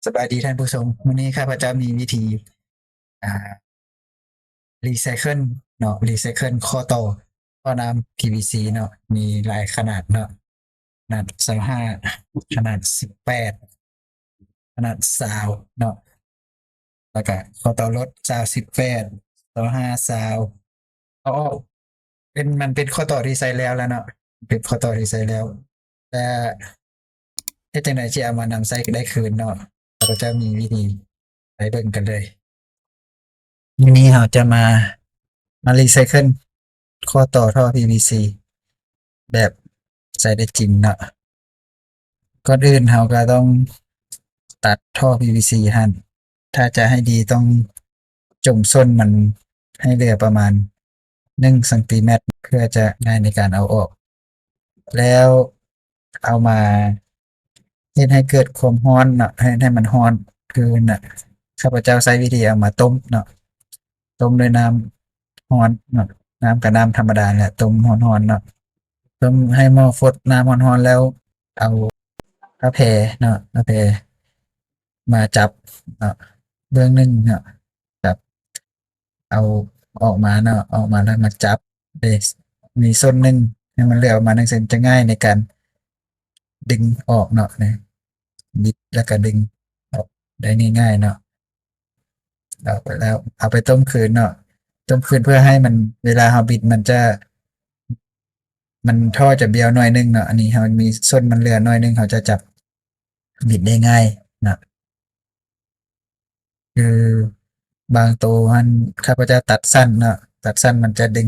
ສະບາຍດີທ່ານຜູ້ຊົມ, ມື້ນີ້ຂ້າພະເຈົ້າມີວິທີ ອ່າ ຣີໄຊເຄິນເນາະ, ຣີໄຊເຄິນຂໍ້ຕໍ່ທໍ່ນ້ຳ ພີວີຊີ ເນາະ, ມີຫຼາຍຂະໜາດເນາະ, ຂະໜາດຊາວຫ້າ, ຂະໜາດສິບແປດ, ຂະໜາດຊາວເນາະ, ແລ້ວກະຂໍ້ຕໍ່ລົດ ຊາວ ສິບແປດ, ຊາວຫ້າ ຊາວ ເອົາອອກ ເປັນ ມັນເປັນຂໍ້ຕໍ່ທີ່ໃຊ້ແລ້ວລະເນາະ, ເປັນຂໍ້ຕໍ່ທີ່ໃຊ້ແລ້ວ ແຕ່ເຮັດຈັ່ງໃດຊິເອົາມານຳໃຊ້ໄດ້ຄືນເນາະ, ຂ້າພະເຈົ້າມີວິທີ ໄປເບິ່ງກັນເລີຍ. ມື້ນີ້ເຮົາຈະມາ ມາຣີໄຊເຄິນຂໍ້ຕໍ່ທໍ່ ພີວີຊີ ແບບໃຊ້ໄດ້ຈິງເນາະ. ກ່ອນອື່ນເຮົາກໍຕ້ອງຕັດທໍ່ ພີວີຊີ ຫັ້ນ, ຖ້າຈະໃຫ້ດີຕ້ອງຈົ່ງສົ້ນມັນໃຫ້ເຫຼືອປະມານໜຶ່ງຊັງຕີແມັດ ເພື່ອຈະງ່າຍໃນການເອົາອອກ, ແລ້ວເອົາມາເຮັດໃຫ້ເກີດຄວາມຮ້ອນເນາະ, ເຮັດໃຫ້ມັນຮ້ອນຄືນນະ. ຂ້າພະເຈົ້າໃຊ້ວິທີເອົາມາຕົ້ມເນາະ, ຕົ້ມດ້ວຍນ້ຳຮ້ອນເນາະ, ນ້ຳກໍນ້ຳທຳມະດາແຫຼະ, ຕົ້ມຮ້ອນໆເນາະ, ຕົ້ມໃຫ້ໝໍ້ຟົດນ້ຳຮ້ອນໆ ແລ້ວເອົາຜ້າແພເນາະ, ຜ້າແພມາຈັບເນາະ ເບື້ອງໜຶ່ງເນາະ, ຈັບ ເອົາອອກມາເນາະ, ອອກມາແລ້ວມາຈັບເດ້ ມີສົ້ນໜຶ່ງໃຫ້ມັນເຫຼືອອອກມາໜຶ່ງເສັ້ນ ຈະງ່າຍໃນການດຶງອອກເນາະ, ບິດແລ້ວກໍດຶງອອກໄດ້ງ່າຍໆເນາະ. ເອົາໄປແລ້ວເອົາໄປຕົ້ມຄືນເນາະ, ຕົ້ມຄືນເພື່ອໃຫ້ມັນ ເວລາເຮົາບິດມັນຈະ ມັນທໍ່ຈະບຽວໜ້ອຍໜຶ່ງເນາະ, ອັນນີ້ເຮົາມີສົ້ນມັນເຫຼືອໜ້ອຍໜຶ່ງ ເຮົາຈະຈັບບິດໄດ້ງ່າຍເນາະ. ຄືບາງໂຕຫັ້ນ ຂ້າພະເຈົ້າຕັດສັ້ນເນາະ, ຕັດສັ້ນມັນຈະດຶງ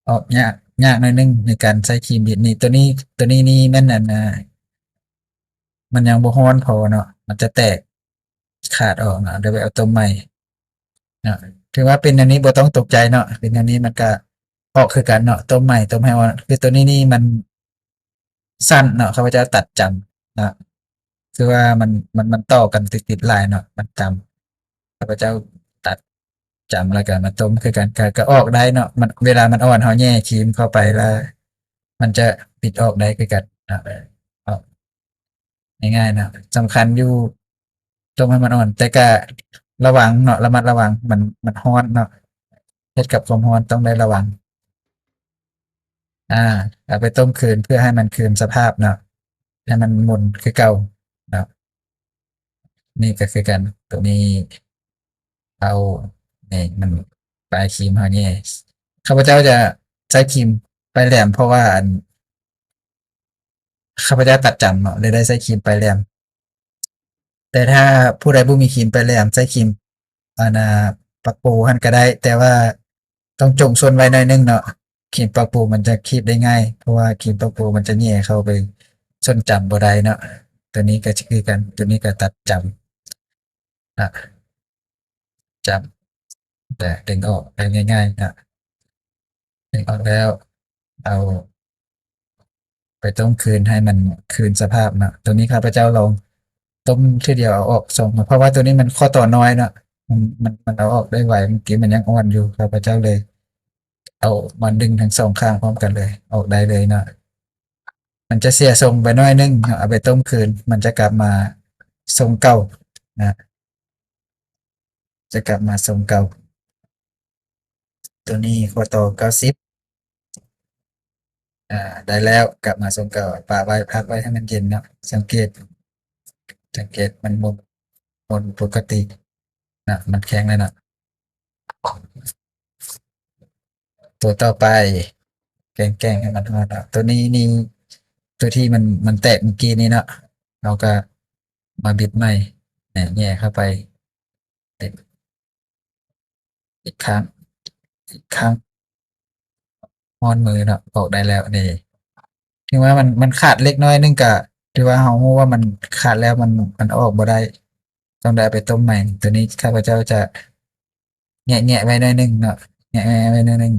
ອອກຍາກ ຍາກໜ້ອຍໜຶ່ງໃນການໃຊ້ຄີມບິດນີ້. ໂຕນີ້ ໂຕນີ້ນີ້ແມ່ນ ອັນ ອ່າ ມັນຍັງບໍ່ຮ້ອນພໍເນາະ, ມັນຈະແຕກຂາດອອກເນາະ, ດຽວໄປເອົາຕົ້ມໃໝ່ເນາະ. ຖືວ່າເປັນແນວນີ້ບໍ່ຕ້ອງຕົກໃຈເນາະ, ເປັນແນວນີ້ມັນກະອອກຄືກັນເນາະ, ຕົ້ມໃໝ່ ຕົ້ມໃຫ້ອ່ອນ. ຄືໂຕນີ້ນີ້ມັນ ສັ້ນເນາະ, ຂ້າພະເຈົ້າຕັດຈຳເນາະ, ຄືວ່າມັນ ມັນ ມັນຕໍ່ກັນຕິດໆຫຼາຍເນາະ, ມັນຈຳ. ຂ້າພະເຈົ້າຕັດຈຳແລ້ວກໍມາຕົ້ມຄືກັນ, ກໍ ກໍອອກໄດ້ເນາະ. ມັນ ເວລາມັນອ່ອນ ເຮົາແຫຍ່ຄີມເຂົ້າໄປແລ້ວ ມັນຈະບິດອອກໄດ້ຄືກັນເນາະ, ອອກງ່າຍໆເນາະ. ສຳຄັນຢູ່ ຕົ້ມໃຫ້ມັນອ່ອນ, ແຕ່ກະລະວັງເນາະ, ລະມັດລະວັງ, ມັນ ມັນຮ້ອນເນາະ, ເຮັດກັບຄວາມຮ້ອນຕ້ອງໄດ້ລະວັງ. ອາ ເອົາໄປຕົ້ມຄືນເພື່ອໃຫ້ມັນຄືນສະພາບເນາະ, ໃຫ້ມັນມົນຄືເກົ່າເນາະ. ນີ້ກໍຄືກັນ, ໂຕນີ້ເອົາ ນີ້ມັນປາຍຄີມເຮົາແຫຍ່. ຂ້າພະເຈົ້າຈະໃຊ້ຄີມປາຍແຫຼມ ເພາະວ່າ ອັນ ຂ້າພະເຈົ້າຕັດຈຳເນາະ, ເລີຍໄດ້ໃຊ້ຄີມປາຍແຫຼມ. ແຕ່ຖ້າຜູ້ໃດບໍ່ມີຄີມປາຍແຫຼມ ໃຊ້ຄີມ ອັນນ່າ ປັກປູຫັ້ນກໍໄດ້, ແຕ່ວ່າຕ້ອງຈົ່ງສົ້ນໄວ້ໜ້ອຍໜຶ່ງເນາະ. ຄີມປັກປູມັນຈະຄີບໄດ້ງ່າຍ, ເພາະວ່າຄີມປັກປູມັນຈະແຫຍ່ເຂົ້າໄປສົ້ນຈຳບໍ່ໄດ້ເນາະ. ໂຕນີ້ກໍຈະຄືກັນ, ໂຕນີ້ກໍຕັດຈຳ ອ່າ ຈັບ ແຕ່ດຶງອອກໄດ້ງ່າຍໆນະ, ດຶງອອກແລ້ວເອົາໄປຕົ້ມຄືນໃຫ້ມັນຄືນສະພາບນະ. ໂຕນີ້ຂ້າພະເຈົ້າລອງຕົ້ມເທື່ອດຽວເອົາອອກສອງ ເພາະວ່າໂຕນີ້ມັນຂໍ້ຕໍ່ນ້ອຍເນາະ, ມັນ ມັນ ມັນເອົາອອກໄດ້ໄວ, ເມື່ອກີ້ມັນຍັງອ່ອນຢູ່, ຂ້າພະເຈົ້າເລີຍເອົາມາດຶງທັງສອງຂ້າງພ້ອມກັນເລີຍ ອອກໄດ້ເລີຍເນາະ. ມັນຈະເສຍຊົງໄປໜ້ອຍໜຶ່ງ, ເຮົາເອົາໄປຕົ້ມຄືນ ມັນຈະກັບມາຊົງເກົ່ານະ, ຈະກັບມາຊົງເກົ່າ. ໂຕນີ້ຂໍ້ຕໍ່ເກົ້າສິບ ອາ ໄດ້ແລ້ວ, ກັບມາຊົງເກົ່າ, ປະໄວ້ ພັກໄວ້ໃຫ້ມັນເຢັນເນາະ. ສັງເກດ ສັງເກດມັນໝູນ ໝູນປົກກະຕິນະ, ມັນແຂງແລ້ວນະ. ຕົວຕໍ່ໄປ ແກງໆໃຫ້ມັນຮອດເນາະ. ຕົວນີ້ນີ້ ຕົວທີ່ມັນ ມັນແຕກເມື່ອກີ້ນີ້ເນາະ, ເຮົາກໍມາບິດໃໝ່ ແຫຍ່ເຂົ້າໄປ ອີກຄັ້ງ ອີກຄັ້ງ. ຮ້ອນມືເນາະ, ອອກໄດ້ແລ້ວນີ້. ຖືວ່າມັນ ມັນຂາດເລັກນ້ອຍໜຶ່ງ ກະຖືວ່າເຮົາຮູ້ວ່າມັນຂາດແລ້ວ, ມັນ ມັນອອກບໍ່ໄດ້, ຕ້ອງໄດ້ເອົາໄປຕົ້ມໃໝ່. ໂຕນີ້ຂ້າພະເຈົ້າຈະແງະໆໄວ້ໜ້ອຍໜຶ່ງເນາະ, ແງະໆໄວ້ໜ້ອຍໜຶ່ງ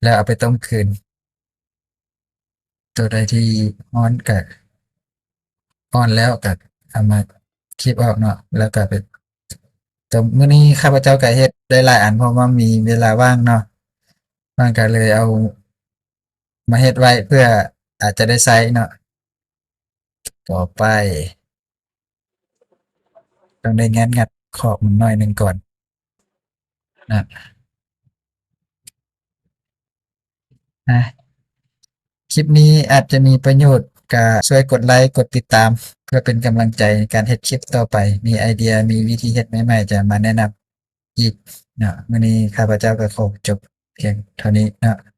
ແລ້ວເອົາໄປຕົ້ມຄືນ. ໂຕໃດທີ່ຮ້ອນກະ ອ່ອນແລ້ວກະເອົາມາຄີບອອກເນາະ, ແລ້ວກະໄປຕົ້ມ. ມື້ນີ້ຂ້າພະເຈົ້າກະເຮັດໄດ້ຫຼາຍອັນ ເພາະວ່າມີເວລາວ່າງເນາະ, ມັນກະເລີຍເອົາມາເຮັດໄວ້ເພື່ອອາດຈະໄດ້ໃຊ້ເນາະ. ຕໍ່ໄປ ຕ້ອງໄດ້ງານງັດຂອບມັນໜ້ອຍໜຶ່ງກ່ອນນະ. ນະ ຄລິບນີ້ອາດຈະມີປະໂຫຍດ ກະຊ່ວຍກົດໄລ ກົດຕິດຕາມ ເພື່ອເປັນກຳລັງໃຈໃນການເຮັດຄລິບຕໍ່ໄປ. ມີໄອເດຍ ມີວິທີເຮັດໃໝ່ໆ ຈະມາແນະນຳອີກເນາະ. ມື້ນີ້ຂ້າພະເຈົ້າກໍຂໍຈົບພຽງເທົ່ານີ້ເນາະ.